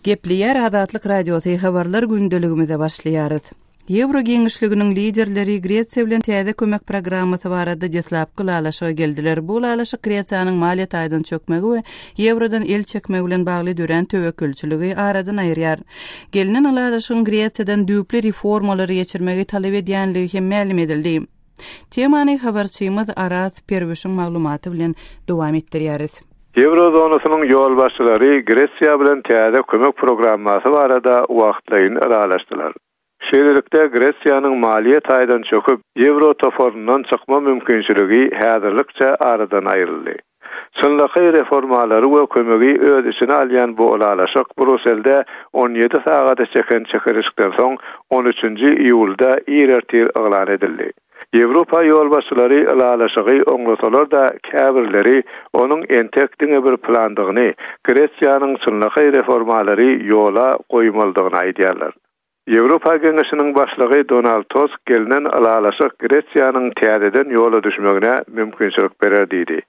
Gepleýär Azatlyk Radiosy habarlar gündeligimize başlaýarys. Ýewro giňişliginiň liderleri Gresiýa bilen täze kömek programmasy barada deslapky ylalaşyga geldiler. Bu ylalaşyk Gresiýanyň maliýe taýdan çökmegi we ýewrodan el çekmegi bilen bagly dörän töwekgelçiligi aradan aýyrýar. Gelnen ylalaşygyň Gresiýadan düýpli reformalary geçirmegi talap edýänligi hem mälim edildi. Temany habarçymyz Araz Perwişiň maglumaty bilen dowam etdirýäris. Ýewro zonasynyň ýolbaşçylary Gresiýa bilen täze kömek programmasy barada wagtlaýyn ylalaşdylar. Şeýlelikde, Gresiýanyň maliýe taýdan çöküp, ýewro toparyndan çykma mümkinçiligi häzirlikçe aradan aýryldy. Çynlakaý reformalary we kömegi öz içine alýan bu ylalaşyk Bruselde 17 sagada çeken çekeleşikden soň on üçünji iýulda ir ertir yglan edildi. Ýewropa ýolbaşçylary ylalaşygy oňlasalar-da, käbirleri onuň entek diňe bir plandygyny, Gresiýanyň çynlakaý reformalary ýola goýmalydygyny aýdýarlar. Ýewropa Geňeşiniň başlygy Donald Tusk gelnen ylalaşyk Gresiýanyň täzeden ýola düşmegine mümkinçilik berer diýdi.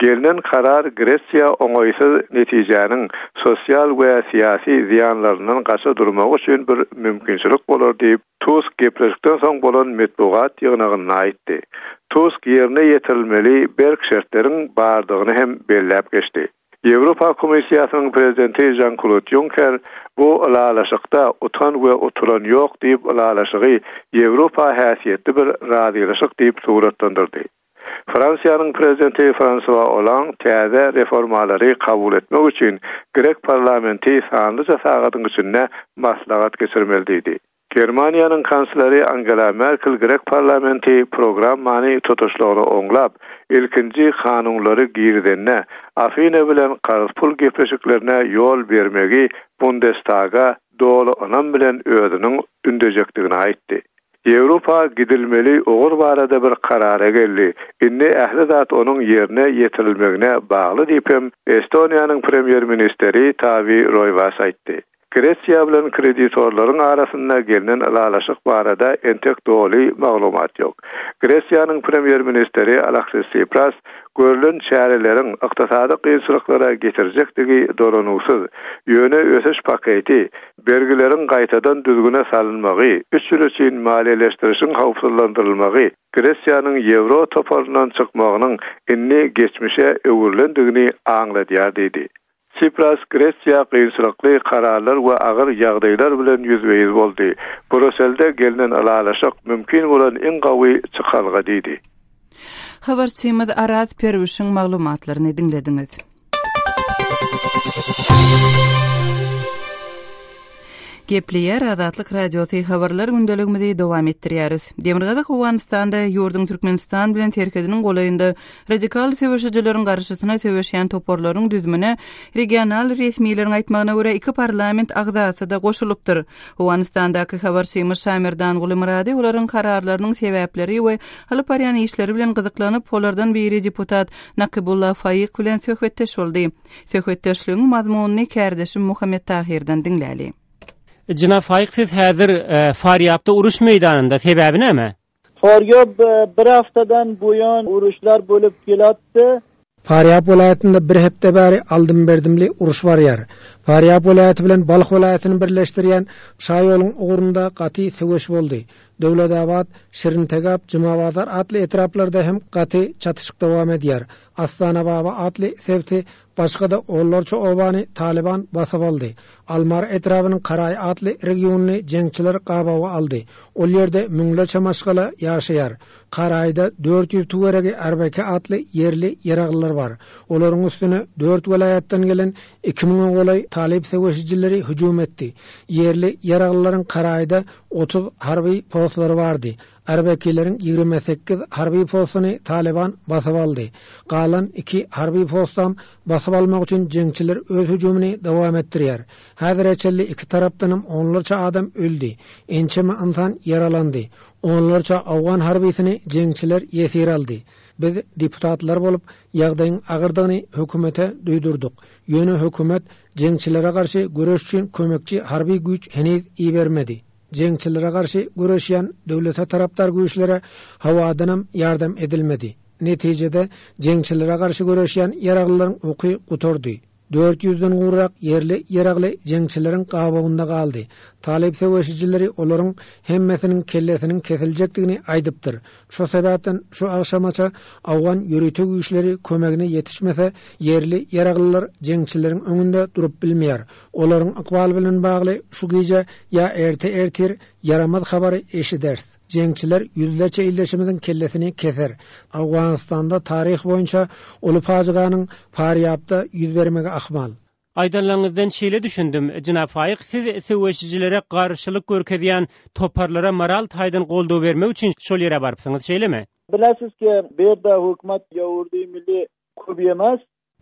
Gelnen karar Gresiýa oňaýsyz netijäniň sosial we syýasy zyýanlaryndan gaça durmagy üçin bir mümkinçilik bolar diýip, Tusk gepleşikden soň bolan metbugat ýygnagynda aýtdy. Tusk ýerine ýetirilmeli berk şertleriň bardygyny hem belläp geçdi. Ýewropa Komissiýasynyň prezidenti Žan-Klod Ýunker bu ylalaşykda utan we utulan ýok diýip ylalaşygy Ýewropa häsiýetli bir razylaşyk diýip suratlandyrdy. Fransiýanyň prezidenti Fransua Oland täze reformalary kabul etmek üçin grek parlamenti sanlyja sagadyň içinde maslahat geçirmeli diýdi. Germaniýanyň kansleri Angela Merkel grek parlamenti programmany tutuşlygyna oňlap, ilkinji kanunlary girizende, Afina bilen karz-pul gepleşiklerine ýol bermegi Bundestaga doly ynam bilen özüniň ündejekdigini aýtdy. Ýewropa gidilmeli ugur barada bir karara geldi, indi ähli zat onuň ýerine ýetirilmegine bagly diýip hem Estoniýanyň premýer-ministeri Taawi Roýwas aýtdy. Gresiýa bilen kreditorlaryň arasynda gelnen ylalaşyk barada entek doly maglumat ýok. Gresiýanyň premýer-ministeri Aleksis Sipras görlen çäreleriň ykdysady kynçylyklara getirjekdigi dolanuwsyz, ýöne ösüş paketi Bergileriň gaýtadan düzgüne salynmagy, üç ýyl üçin maliýeleşdirişiň howpsuzlandyrylmagy Gresiýanyň ýewro toparyndan çykmagynyň indi geçmişe öwrülendigini aňladýar diýdi. Sipras Gresiýa kynçylykly kararlar we agyr ýagdaýlar bilen ýüzbe-ýüz boldy. Bruselde gelnen ylalaşyk mümkin bolan iň gowy çykalga diýdi. Habarçymyz Araz Perwişiň maglumatlaryny diňlediňiz. Gepleýär Azatlyk Radiosy habarlar gündeligimizi dowam etdirýäris. Demirgazyk Owganystanda ýurduň Türkmenistan bilen serhediniň golaýynda radikal söweşijileriň garşysyna söweşýän toparlaryň düzümine regional resmileriň aýtmagyna görä iki parlament agzasy-da goşulypdyr. Owganystandaky habarçymyz Şamerdanguly Myrady olaryň kararlarynyň sebäpleri we alyp barýan işleri bilen gyzyklanyp, olardan biri deputat Nakybulla Faik bilen söhbetdeş boldy. Söhbetdeşligiň mazmunyny kärdeşim Muhammet Tahyrdan diňläli. Jenap Faik siz häzir Farýabda uruş meýdanynda, sebäbi näme? Farýab bir haftadan buýan uruşlar bolup gelatdy. Farýab welaýatynda bir hepde bäri aldym-berdimli uruş barýar. Farýab welaýaty bilen Balh welaýatyny birleşdirýän şaýoluň ugrunda gaty söweş boldy. Döwletabat, Şirintegap, Jumabazar atly etraplarda hem gaty çatyşyk dowam edýär. Astanababa atly sebti, başga-da onlarça obany Talyban basyp aldy. Almar etrabynyň Karaý atly regionyny jeňçiler gabawa aldy. Ol ýerde müňlerçe maşgala ýaşaýar. Karaýda 400 töweregi Arbeke atly ýerli ýaraglylar bar. Olaryň üstüne dört welaýatdan gelen iki müňe golaý talyp söweşijileri hüjüm etdi. Ýerli ýaraglylaryň Karaýda 30 harby postlary bardy. Arbekileriň 28 harby postuny Talyban basyp aldy. Galan iki harby postam basyp almak üçin jeňçiler öz hüjümini dowam etdirýär. Häzire çenli iki tarapdanam onlarça adam öldi, ençeme ynsan ýaralandy. Onlarça owgan harbysyny jeňçiler ýesir aldy. Biz deputatlar bolup, ýagdaýyň agyrdygyny hökümete duýdurdyk. Ýöne hökümet jeňçilere garşy göreş üçin kömekçi harby güýç heniz ibermedi. Jeňçilere garşy göreşýän döwlete tarapdar güýçlere howadanam ýardam edilmedi. Netijede, jeňçilere garşy göreşýän ýaraglylaryň oky gutardy. Dört ýüzden gowrak ýerli ýaragly jeňçileriň gabawynda galdy. Talyp söweşijileri olaryň hemmesiniň kellesiniň kesiljekdigini aýdypdyr. Şo sebäpden şu agşamaça awgan ýörite güýçleri kömegine ýetişmese, ýerli ýaraglylar jeňçileriň öňünde durup bilmeýär. Olaryň ykbaly bilen bagly şu gije ýa erte ertir ýaramaz habary eşideris. Jeňçiler ýüzlerçe ildeşimiziň kellesini keser. Owganystanda taryh boýunça uly pajyganyň Farýabda ýüz bermegi ahmal. Aýdanlaryňyzdan şeýle düşündim, jenap Faýyk, siz söweşijilere garşylyk görkezýän toparlara moral taýdan goldaw bermek üçin şol ýere barypsyňyz, şeýlemi? Bilesizki, bu ýerde hökümet ýurdy milli köp emes.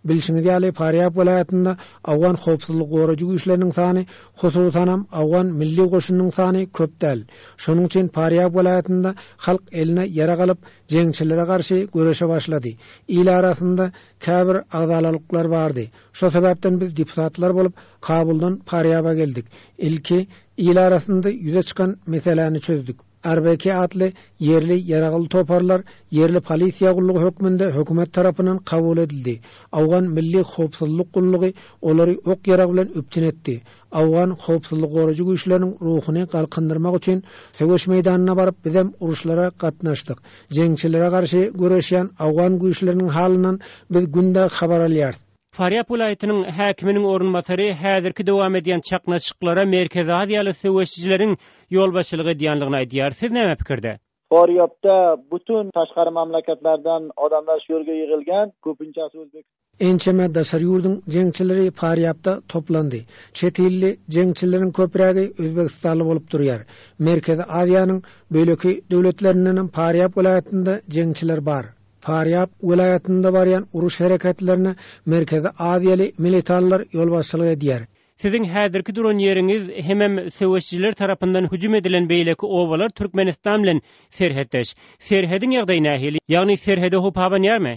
Bilşiňiz ýaly, Farýab welaýatynda owgan howpsuzlyk goraýjy güýçleriniň sany, hususanam, owgan milli goşunynyň sany köp däl. Şonuň üçin Farýab welaýatynda halk eline ýarag alyp, jeňçilere garşy göreşe başlady. Il arasynda käbir agzalalyklar bardy. Şo sebäpden biz deputatlar bolup, Kabuldan Farýaba geldik. Ilki il arasynda ýüze çykan meseläni çözdük. RBK atly ýerli ýaragly toparlar ýerli polisiýa gullugy hökmünde hökümet tarapyndan kabul edildi. Owgan Milli howpsuzlyk gullugy olary ok-ýarag bilen üpjün etdi. Owgan howpsuzlyk goraýjy güýçleriniň ruhuny galkyndyrmak üçin söweş meýdanyna baryp bizem uruşlara gatnaşdyk. Jeňçilere garşy göreşýän owgan güýçleriniň halyndan biz günde habar alýarys. Farýap welaýatynyň häkiminiň orunbasary häzirki dowam edýän çaknyşyklara merkezi aziýaly söweşijileriň ýolbaşçylyk edýänligini aýdýar. Siz näme pikirde? Farýapda bütün daşgary mamlakatlardan adamlar şu ýerge ýygylgan, köpünçesi özbek. Ençeme daşary ýurduň jeňçileri Farýapda toplandy. Çet illi jeňçileriň köprägi özbegistanly bolup durýar. Merkezi Aziýanyň beýleki döwletlerindenem Farýap welaýatynda jeňçiler bar. Farýab welaýatynda barýan uruş hereketlerine Merkezi Aziýaly militanlar ýolbaşçylyk edýär. Siziň häzirki duran ýeriňiz hemem söweşijiler tarapyndan hüjüm edilen beýleki obalar Türkmenistan bilen serhetdeş. Serhediň ýagdaýy nähili? Ýagny serhede howp abanýarmy?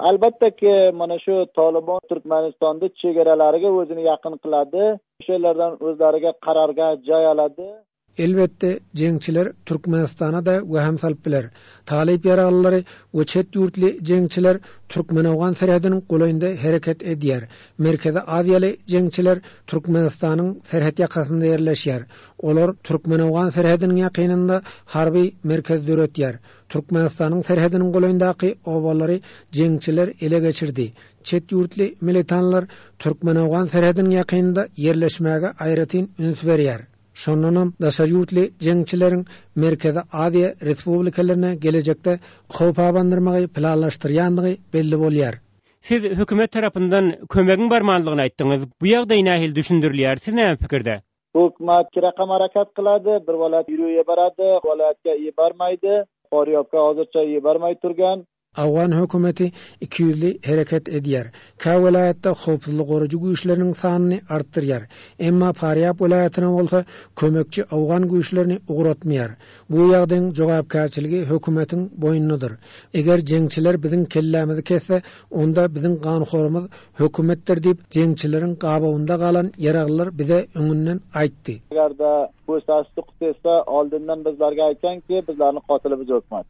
Elbetde ki, mana şu Tolibon Türkmenistanda çegeralariga özüni ýakyn kylady. Şu ýerlerden özleriga karargah jaý alady. Elbetde, jeňçiler Türkmenistana-da wehim salyp biler. Talyp ýaraglylary we çet ýurtly jeňçiler türkmen-owgan serhediniň golaýynda hereket edýär. Merkezi Aziýaly jeňçiler Türkmenistanyň serhet ýakasynda ýerleşýär. Olar türkmen-owgan serhediniň ýakynynda harby merkez döretýär. Türkmenistanyň serhediniň golaýyndaky obalary jeňçiler ele geçirdi. Çet ýurtly militanlar türkmen-owgan serhediniň ýakynynda ýerleşmäge aýratyn üns berýär. Şondanam daşary ýurtly jeňçileriň Merkezi Aziýa respublikalaryna gelejekde howp abandyrmagy planlaşdyrýandygy belli bolýar. Siz hökümet tarapyndan kömegiň barmanlygyny aýtdyňyz. Bu ýagdaý nähili düşündirilýär? Siz näme pikirde? Hökümet iki rakam harakat kylady, bir welaýat ýürege barady, welaýatga ibermaýdy, Farýabga hozircha ibermaý turgan. Owgan hökümeti ikiýüzli hereket edýär. Kä welaýatda howpsuzlyk goraýjy güýçleriniň sanyny artdyrýar. Emma Farýab welaýatyna bolsa kömekçi owgan güýçlerini ugratmaýar. Bu ýagdaýyň jogapkärçiligi hökümetiň boýnundadyr. Eger jeňçiler biziň kellämizi kesse, onda biziň ganhorumyz hökümetdir diýip, jeňçileriň gabawynda galan ýaraglylar bize öňünden aýtdy. Eger-de ko'rsatishni qilsa, oldindan bizlarga aytganki, bizlarni qotili biz hökümet.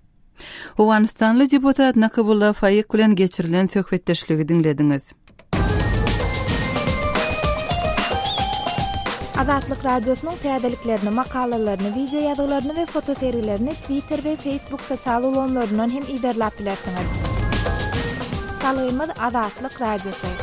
Owganystanly deputat Nakybulla Faik bilen geçirilen söhbetdeşligi diňlediňiz. Azatlyk Radiosynyň täzeliklerini, makalalaryny, wideo ýazgylaryny we fotosergilerini Twitter we Facebook sosial ulgamlaryndan hem yzarlap bilersiňiz. Salgymyz Azatlyk Radiosy.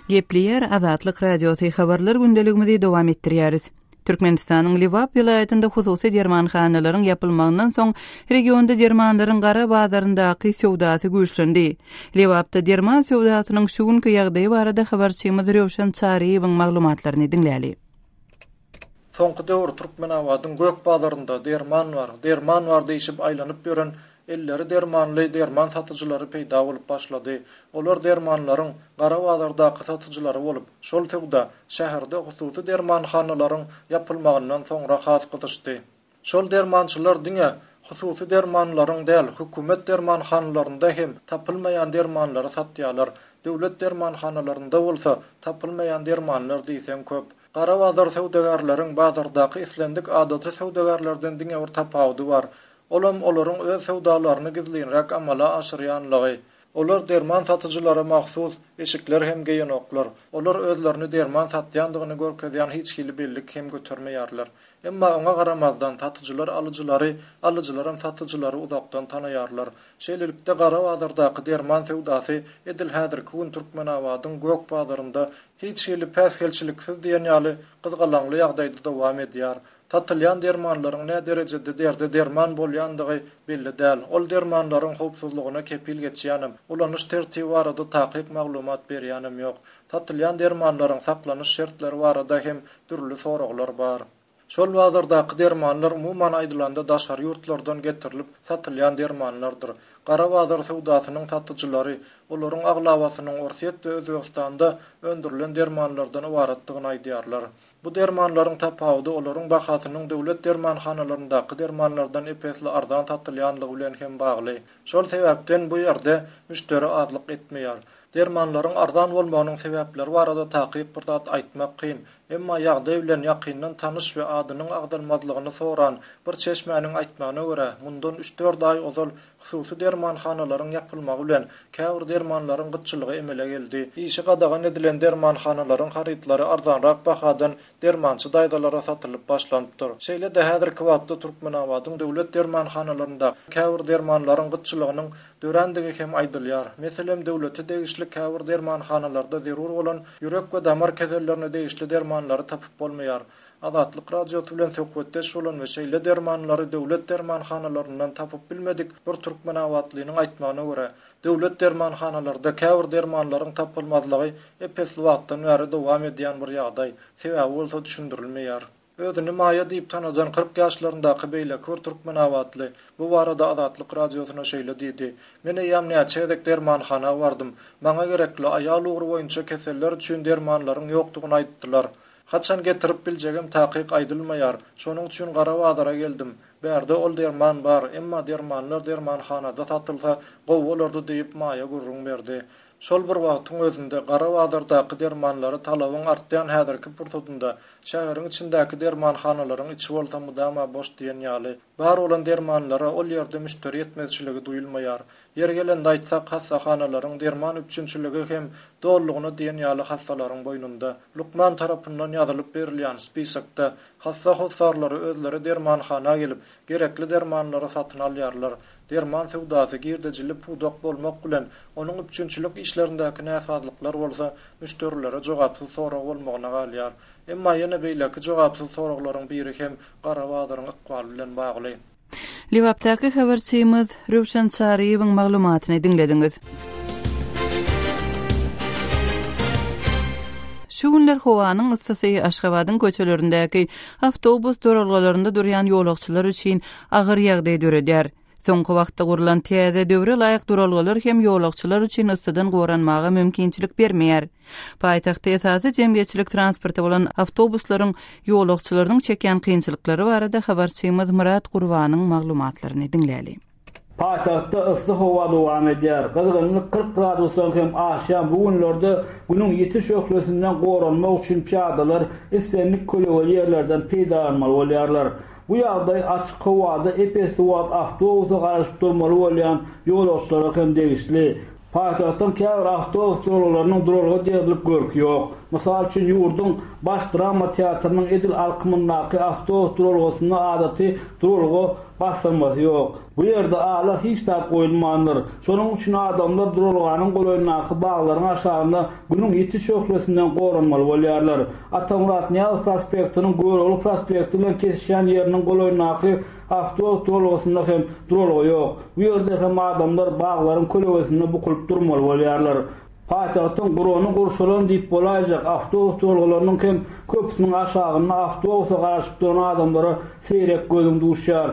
Gepleýär Azatlyk Radiosy habarlar gündeligimizi dowam etdirýäris. Türkmenistanyň Lebap welaýatynda hususy dermanhanalaryň ýapylmagyndan soň, regionda dermanlaryň gara bazaryndaky söwdasy güýçlendi. Lebapda derman söwdasynyň şu günki ýagdaýy barada habarçymyz Röwşen Çaryýewiň maglumatlaryny diňläli. Soňky döwür Türkmenabadyň gök bazarynda derman bar, derman bar diýşip aýlanyp ýören Elleri dermanly derman satyjylary peýda bolup başlady. Olar dermanlaryň gara bazardaky satyjylary bolup, şol söwda şäherde hususy dermanhanalaryň ýapylmagyndan soňra has gyzyşdy. Şol dermançylar diňe hususy dermanlaryň däl, hökümet dermanhanalarynda hem tapylmaýan dermanlary satýarlar. Döwlet dermanhanalarynda bolsa tapylmaýan dermanlar diýseň köp. Gara bazar söwdagärleriň bazardaky islendik adaty söwdagärlerden diňe bir tapawudy bar. Olam olaryň öz söwdalaryny gizlinräk amala aşyrýanlygy. Olar derman satyjylara mahsus eşikler hem geýenoklar. Olar özlerini derman satýandygyny görkezýän hiç hili bellik hem götermeýärler. Emma oňa garamazdan, satyjylar alyjylary, alyjylaram satyjylary uzakdan tanaýarlar. Şeýlelikde, gara bazardaky derman söwdasy edil häzirki gün Türkmenabadyň gök bazarynda hiç hili päsgelçiliksiz diýen ýaly gyzgalaňly ýagdaýda dowam edýär. Satylýan dermanlaryň nä derejede derde derman bolýandygy belli däl. Ol dermanlaryň howpsuzlygyna kepil geçýänem, ulanyş tertibi barada takyk maglumat berýänem ýok. Satylýan dermanlaryň saklanyş şertleri barada hem dürli soraglar bar. Şol bazardaky dermanlar umuman aýdylanda daşary ýurtlardan getirilip satylýan dermanlardyr. Gara bazar söwdasynyň satyjylary olaryň aglabasynyň Orsýet we Özbegistanda öndürilen dermanlardan ybaratdygyny aýdýarlar. Bu dermanlaryň tapawudy olaryň bahasynyň döwlet dermanhanalaryndaky dermanlardan ep-esli arzan satylýanlygy bilen hem bagly. Şol sebäpden bu ýerde müşderi azlyk etmeýär. Dermanlaryň arzan bolmagynyň sebäpleri barada takyk bir zat aýtmak kyn. Emma ýagdaý bilen ýakyndan tanyş we adynyň agzalmazlygyny soran bir çeşmäniň aýtmagyna görä, mundan üç-dört aý ozal hususy dermanhanalaryň ýapylmagy bilen, käbir dermanlaryň gytçylygy emele geldi. Işi gadagan edilen dermanhanalaryň harytlary arzanrak bahadan dermançy daýzalara satylyp başlanypdyr. Şeýle-de häzirki wagtda Türkmenabadyň döwlet dermanhanalarynda käbir dermanlaryň gytçylygynyň dörändigi hem aýdylýar. Meselem, döwlete degişli käbir dermanhanalarda zerur bolan ýürek we damar kesellerine degişli dermanlary tapyp bolmaýar. Azatlyk Radiosy bilen söhbetdeş bolan we şeýle dermanlary döwlet dermanhanalaryndan tapyp bilmedik bir türkmenabatlynyň aýtmagyna görä, döwlet dermanhanalarda käbir dermanlaryň tapylmazlygy ep-esli wagtdan bäri dowam edýän bir ýagdaý, sebäbi bolsa düşündirilmeýär. Özüni Maýa diýip tanadan 40 ýaşlaryndaky beýleki bir türkmenabatly bu barada Azatlyk Radiosyna şeýle diýdi, Men eýýäm näçe gezek dermanhana bardym. Maňa gerekli, aýal ugry boýunça keseller üçin dermanlaryň ýokdugyny aýtdylar. Haçan getirip biljegim takyk aýdylmaýar. Şonuň üçin gara bazara geldim. Bärde ol derman bar, emma dermanlar dermanhanada satylsa gowy bolardy diýip, Maýa gürrüň berdi. Şol bir wagtyň özünde, gara bazardaky dermanlara talabyň artýan häzirki pursatynda, şäheriň içindäki dermanhanalaryň içi bolsa mydama boş diýen ýaly. Bar bolan dermanlara ol ýerde müşderi ýetmezçiligi duýulmaýar. Ýeri gelende aýtsak, hassahanalaryň derman üpjünçiligi hem dolulygyna diýen ýaly hassalaryň boýnunda. Lukman tarapyndan ýazylyp berilýän spisokda hassa hossarlary özleri dermanhana gelip, gerekli dermanlary satyn alýarlar. Derman söwdasy girdejili pudak bolmak bilen, onuň üpjünçilik işlerindäki näsazlyklar bolsa müşderilere jogapsyz sorag bolmagyna galýar. Emma ýene beýleki jogapsyz soraglaryň biri hem gara bazaryň ykbaly bilen bagly. Lebapdaky habarçymyz Röwşen Çaryýewiň maglumatyny diňlediňiz. Şu günler howanyň yssysy Aşgabadyň köçelerindäki awtobus duralgalarynda durýan ýolagçylar üçin agyr ýagdaý döredýär. Soňky wagtda gurlan täze, döwre laýyk duralgalar hem ýolagçylar üçin yssydan goranmaga mümkinçilik bermeýär. Paýtagtda esasy jemgyýetçilik transporty bolan awtobuslaryň ýolagçylarynyň çekýän kynçylyklary barada habarçymyz Myrat Gurbanyň maglumatlaryny diňläli. Paýtagtda yssy howa dowam edýär. Gyzgynlyk 40 gradusdan hem aşýan bu günlerde Günüň ýiti şöhlesinden goranmak üçin pyýadalar islendik kölegeli ýerlerden peýdalanmaly bolýarlar. Bu ýagdaý açyk howada ep-esli wagt awtobusa garaşyp durmaly bolýan ýolagçylara hem degişli. Paýtagtyň käbir awtobus duralgalarynyň duralga diýerlik görki ýok. Mysal üçin, ýurduň Baş drama teatrynyň edil alkymyndaky awtobus duralgasynda adaty duralga bassyrmasy ýok. Bu ýerde ala hiç zat goýulmandyr. Şonuň üçin adamlar duralganyň golaýyndaky baglaryň aşagynda Günüň ýiti şöhlesinden goranmaly bolýarlar. Atamyrat Nyýazow prospektiniň Görogly prospekti bilen kesişýän ýeriniň golaýyndaky awtobus duralgasynda hem duralga ýok. Bu ýerde hem adamlar baglaryň kölegesinde bukulyp durmaly bolýarlar. Paýtagtyň gurany gurşalan diýip bolaýjak awtobus duralgalarynyň hem köpüsiniň aşagynda awtobusa garaşyp duran adamlara seýrek gözüň duşýar.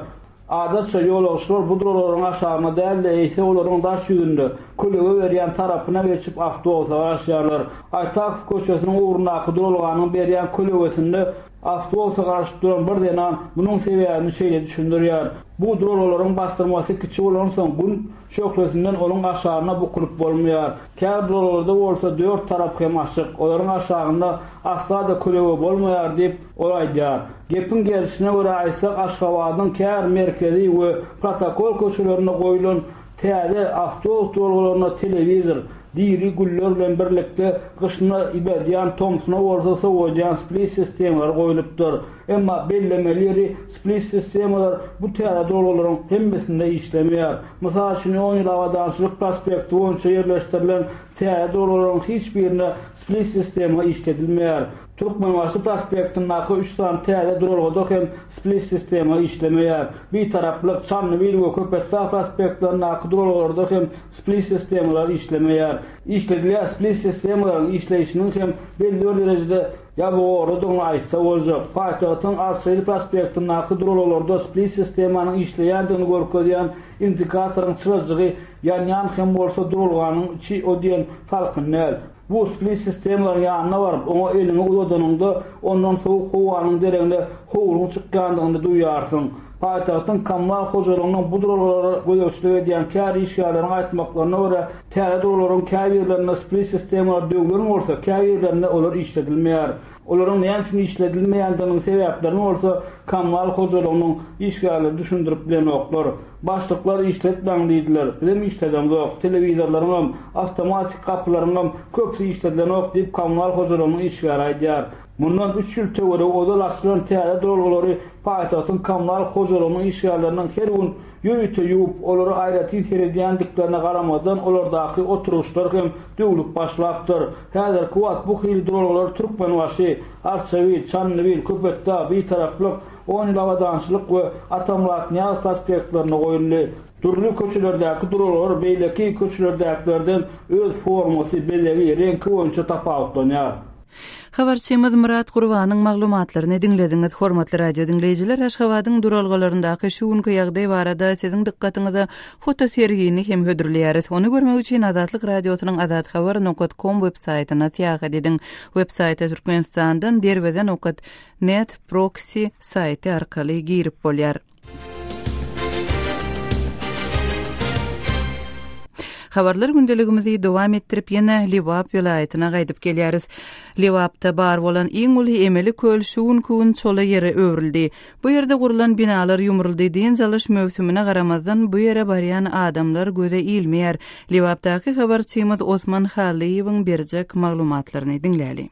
Adatça, ýolagçylar bu duralgalaryň aşagyna däl-de, eýse olaryň daş ýüzünde, kölege berýän tarapyna geçip, awtobusa garaşýarlar. Aýtakow köçesiniň ugrundaky duralganyň berýän kölegesinde awtobusa garaşyp duran bir zenan munuň sebäbini şeýle düşündirýär, Bu duralgalaryň bassyrmasy kiçi bolansoň, Gün şöhlesinden onuň aşagyna bukulyp bolmaýar. Käbir duralgalarda bolsa dört tarapy hem açyk, olaryň aşagynda asla-da kölege bolmaýar diýip, ol aýdýar. Gepiň gelşine görä aýtsak, Aşgabadyň käbir merkezi we protokol köçelerinde goýlan. Täze awtobus duralgalarynda telewizor, diri güller bilen birlikde gyşyna ýyladýan, tomsuna bolsa sowadýan split sistemalary goýlupdyr. Emma bellemeli ýeri, split sistemalar bu täze duralgalaryň hemmesinde işlemeýär. Mysal üçin, On ýyl Abadançylyk prospekti boýunça ýerleşdirilen täze duralgalaryň hiç birinde split sistema işledilmeýär. Türkmenbaşy prospektindäki üç sany täze duralgada hem split sistema işlemeýär. Bitaraplyk, Çandybil we Köpetdag prospektlerindäki duralgalarda hem split sistemalar işlemeýär. Işledilýän split sistemalaryň işleýşiniň hem belli bir derejede ýabygorlydygyny aýtsa boljak. Paýtagtyň Arçabil prospektindäki duralgalarda split sistemanyň işleýändigini görkezýän indikatoryň çyrajygy ýanýan hem bolsa duralganyň içi o diýen salkyn däl. Bu split sistemalaryň ýanyna baryp, oňa eliňi uzadanyňda, ondan sowuk howanyň deregine howruň çykýandygyny duýýarsyň. Paýtagtyň kommunal hojalygynyň bu duralgalara gözegçilik edýän kär işgärleriň aýtmaklaryna görä, täze duralgalaryň käbirlerinde split sistemalar döwlen bolsa, käbirlerinde olar işledilmeýär. Olaryň näme üçin işledilmeýändiginiň sebäplerini bolsa kommunal hojalygynyň işgärleri düşündirip bilenoklar. Başlyklar işletmäň diýdiler, bizem işledemzok, telewizorlaryňam, awtomatik gapylaryňam köpüsi işledilenok diýip kommunal hojalygynyň işgäri aýdýar. Mundan üç ýyl töweregi ozal açylan täze duralgalary paýtagtyň kommunal hojalygynyň işgärleriniň her gün ýörite ýuwup, olara aýratyn seredýändiklerine garamazdan olardaky oturgyçlar hem döwlüp başlapdyr. Häzirki wagt bu hili duralgalar Türkmenbaşy, Arçabil, Çandybil, Köpetdag, Bitaraplyk, On ýyl Abadançylyk we Atamyrat Nyýazow prospektlerinde goýuldy. Dürli köçelerdäki duralgalar beýleki köçelerdäkilerden öz formasy, bezegi, reňki boýunça tapawutlanýar. Habarçymyz Myrat Gurbanyň maglumatlaryny diňlediňiz. Hormatly radio diňleýjiler, Aşgabadyň duralgalaryndaky şu günki ýagdaý barada siziň dykgatyňyza fotosergini hem hödürleýäris. Ony görmek üçin Azatlyk Radiosynyň azathabar nokat kom web saýtyna syýahat ediň. Web saýta Türkmenistandan derweze nokat net proksi saýty arkaly girip bolýar. Habarlar gündeligimizi dowam etdirip, ýene Lebap welaýatyna gaýdyp gelýäris. Lebapda bar bolan iň uly emeli köl şu günki gün çola ýere öwrüldi. Bu ýerde gurlan binalar ýumruldy, dynç alyş möwsümine garamazdan bu ýere barýan adamlar göze ilmeýär. Lebapdaky habarçymyz Osman Hallyýewiň berjek maglumatlaryny diňläli.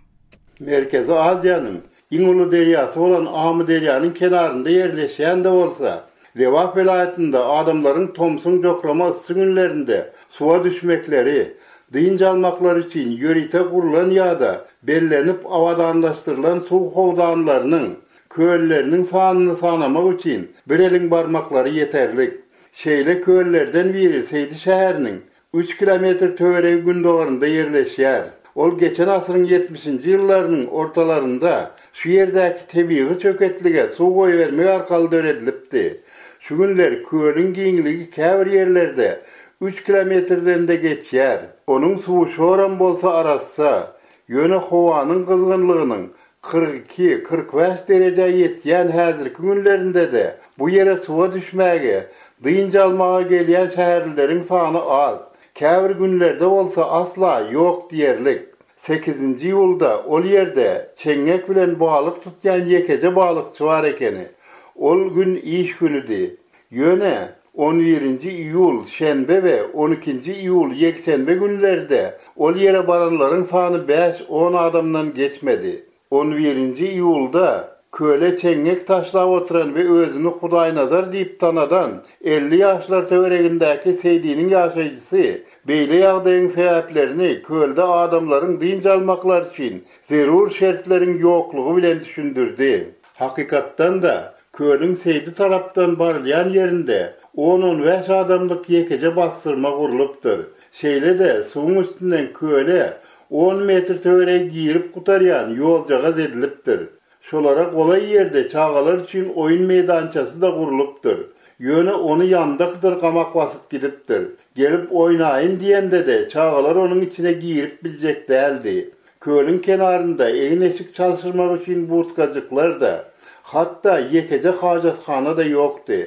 Merkezi Aziýanyň iň uly derýasy bolan Amyderýanyň kenarynda ýerleşýän-de bolsa, Lebap welaýatynda adamlaryň tomsuň jokrama yssy günlerinde suwa düşmekleri, dynç almaklary üçin ýörite gurlan ýa-da bellenip abadanlaşdyrylan suw howdanlarynyň, kölleriniň sanyny sanamak üçin bir eliň barmaklary ýeterlik. Şeýle köllerden biri Seýdi şäheriniň Üç kilometr töweregi gündogarynda ýerleşýär. Ol geçen asyryň ýetmişinji ýyllarynyň ortalarynda şu ýerdäki tebigy çöketlige suw goýbermek arkaly döredilipdi. Şu günler kölüň giňligi käbir ýerlerde üç kilometrden-de geçýär. Onuň suwy şoram bolsa arassa, ýöne howanyň gyzgynlygynyň 42, 45 derejä ýetýän häzirki günlerinde-de bu ýere suwa düşmäge, dynç almaga gelýän şäherlileriň sany az, käbir günlerde bolsa asla ýok diýerlik. Sekizinji iýulda ol ýerde çeňňek bilen balyk tutýan ýekeje balykçy bar ekeni. Ol gün iş günüdi. Ýöne on birinji iýul şenbe we on ikinji iýul ýekşenbe günleri-de ol ýere baranlaryň sany bäş-on adamdan geçmedi. On birinji iýulda köle çeňňek taşlap oturan we özüni Hudaýnazar diýip tanadan 50 ýaşlar töweregindäki Seýdiniň ýaşaýjysy beýle ýagdaýyň sebäplerini kölde adamlaryň dynç almaklary üçin zerur şertleriň ýoklugy bilen düşündirdi. Hakykatdan-da, Kölüň Seýdi tarapdan barylýan ýerinde on-on bäş adamlyk ýekeje bassyrma gurlupdyr. Şeýle-de suwuň üstünden köle on metr töweregi girip gutarýan ýoljagaz edilipdir. Şolara golaý ýerde çagalar üçin oýun meýdançasy-da gurlupdyr. Ýöne ony ýandakdyr gamak basyp gidipdir. Gelip oýnaýyn diýende-de çagalar onuň içine girip biljek däldi. Kölüň kenarynda egin-eşik çalşyrmak üçin budkajyklar-da, hatda ýekeje hajathana-da ýokdy.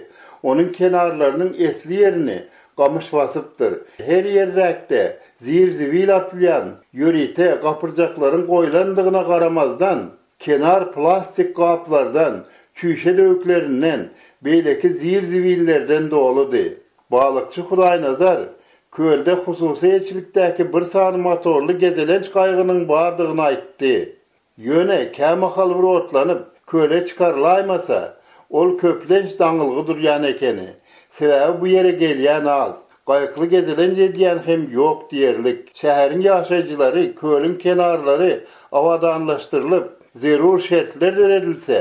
Onuň kenarlarynyň esli ýerini gamyş basypdyr. Her ýerräkde zir-zibil atylýan ýörite gapyrjaklaryň goýlandygyna garamazdan, kenar plastik gaplardan, çüýşe döwüklerinden, beýleki zir-zibillerden doludy. Balykçy Hudaýnazar kölde hususy eýeçilikdäki bir sany motorly gezelenç gaýygynyň bardygyny aýtdy. Ýöne kämahal bir otlanyp, köle çykarylaýmasa, ol köplenç daňylgy durýan ekeni. Sebäbi bu ýere gelýän az, gaýykly gezelenç edýän hem ýok diýerlik. Şäheriň ýaşaýjylary kölüň kenarlary abadanlaşdyrylyp, zerur şertler döredilse,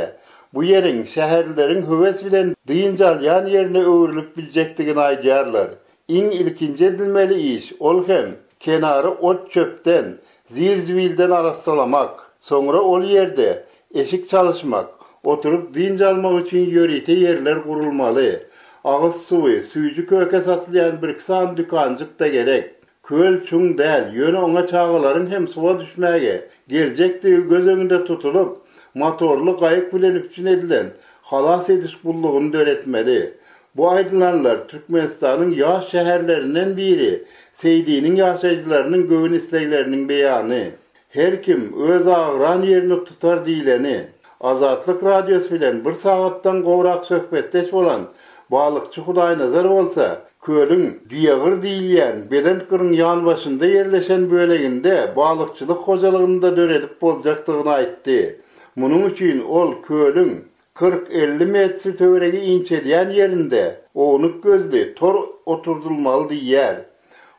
bu ýeriň şäherlileriň höwes bilen dynç alýan ýerine öwrülip biljekdigini aýdýarlar. Iň ilkinji edilmeli iş, ol hem, kenary ot-çöpden, zir-zibilden arassalamak. Soňra ol ýerde eşik çalyşmak, oturyp dynç almak üçin ýörite ýerler gurulmaly. Agyz suwy, süýji-köke satylýan birki sany dükanjyk-da gerek. Köl çuň däl, ýöne oňa çagalaryň hem suwa düşmäge geljekdigi göz öňünde tutulyp, motorly gaýyk bilen üpjün edilen halas ediş gullugyny döretmeli. Bu aýdylanlar Türkmenistanyň ýaş şäherlerinden biri Seýdiniň ýaşaýjylarynyň göwün islegleriniň beýany. Her kim öz agyran ýerini tutar diýleni. Azatlyk Radiosy bilen bir sagatdan gowrak söhbetdeş bolan balykçy Hudaýnazar bolsa, kölüň Düýegyr diýilýän belent gyryň ýanbaşynda ýerleşen böleginde balykçylyk hojalygyny-da döredip boljakdygyny aýtdy. Munuň üçin ol kölüň 40-50 metr töweregi inçelýän ýerinde ownuk gözli tor oturdylmaly diýýär.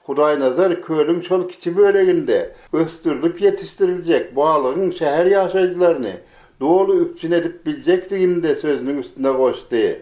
Hudaýnazar kölüň şol kiçi böleginde ösdürilip ýetişdiriljek balygyň şäher ýaşaýjylaryny doly üpjün edip biljekdigini-de sözüniň üstüne goşdy.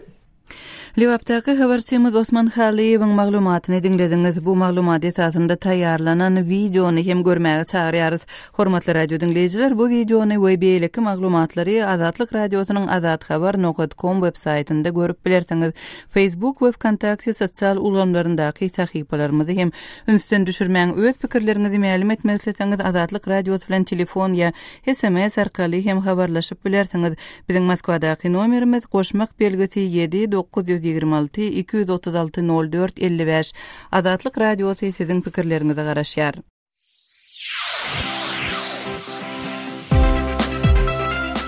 Lebapdaky habarçymyz Osman Hallyýewiň maglumatyny diňlediňiz. Bu maglumat esasynda taýýarlanan wideony hem görmäge çagyrýarys. Hormatly radio diňleýjiler, bu wideony we beýleki maglumatlary Azatlyk Radiosynyň azathabar nokat kom web saýtynda görüp bilersiňiz. Facebook we Wkontakte sosial ulgamlaryndaky sahypalarymyzy hem ünsden düşürmäň. Öz pikirleriňizi mälim etmek isleseňiz Azatlyk Radiosy bilen telefon ýa sms arkaly hem habarlaşyp bilersiňiz. Biziň Moskwadaky nomerimiz, goşmak belgisi ýedi 926 236 04 55. Azatlyk Radiosy siziň pikirleriňize garaşýar.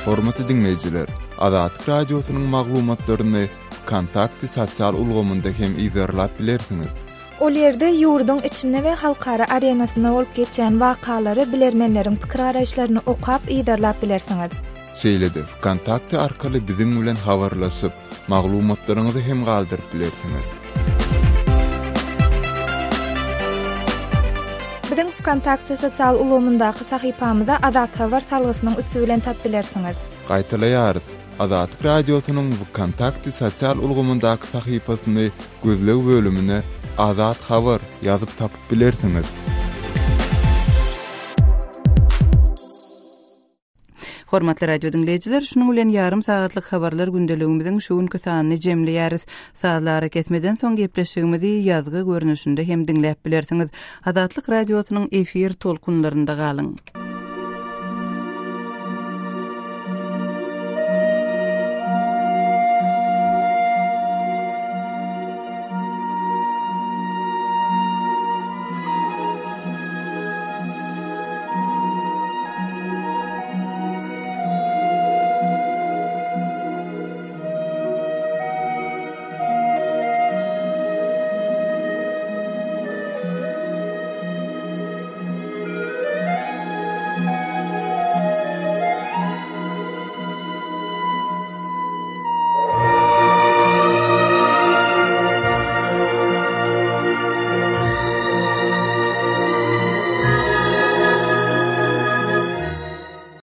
Hormatly diňleýjiler, Azatlyk Radiosynyň maglumatlaryny Wkontakte sosial ulgamynda hem yzarlap bilersiňiz. Ol ýerde ýurduň içinde we halkara arenasynda bolup geçýän wakalary, bilermenleriň pikir-garaýyşlaryny okap, yzarlap bilersiňiz. Şeýle-de Wkontakte arkaly biziň bilen habarlaşyp, maglumatlaryňyzy hem galdyryp bilersiňiz. Biziň Wkontakte sosial ulgamyndaky sahypamyza Azathabar salgysynyň üsti bilen tap bilersiňiz. Gaýtalaýarys, Azatlyk Radiosynyň Wkontakte sosial ulgamyndaky sahypasyny gözleg bölümine Azat Habar ýazyp tapyp bilersiňiz. Hormatly radio diňleýjiler, şunuň bilen ýarym sagatlyk habarlar gündeligimiziň şu günki sanyny jemleýäris. Sazly arakesmeden soň gepleşigimizi ýazgy görnüşinde hem diňläp bilersiňiz. Azatlyk Radiosynyň efir tolkunlarynda galyň.